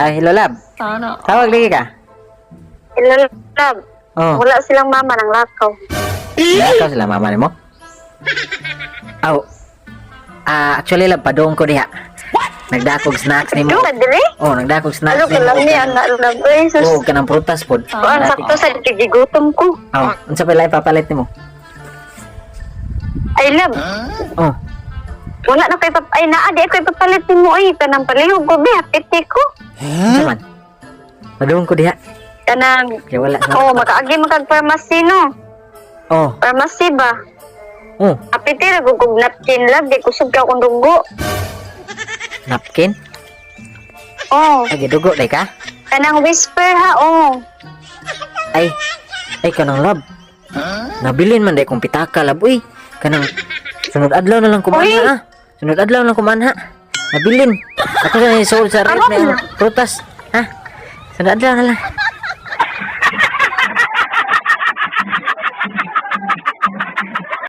Ay, hello, love. Sana. Tawag lagi ka. Hello, love. Oh. Wala silang mama ng lakaw. Ikaw sila mama nimo? Aw. Ah, actually, love, padung ko diha. Nagdakog snacks nimo. Doon na dire? Oh, nagdakog snacks Ano ko nimo. lang niya na love. Ay, sus. Oh, kanang prutas pod. Kuan, sakto sa gigutom ko. Oh, unsa pa ipapalit nimo? Ay, love. Oh, Wala na kay pap ay naa di ko ipapalit nimo ay kanang palihog ko be hapit ko. Unsa man? Padung ko diha. Kanang Kaya wala sa. oh, makaagi makag pharmacy no. Oh, Pharmacy ba? oh, Apiti ra gug og napkin, love, di kusog ka akong dugo. Napkin. Oh, Ay, gidugo day ka? Kanang Whisper ha, oh. Ay, ay kanang, love. Nabilin man day kong pitaka, love, uy. Kanang sunod adlaw na lang kumanha Uy. ah. Sunod adlaw na lang kumanha. Nabilin. Ako sa isuod sa ref na yung prutas. Ha? Sunod adlaw na lang.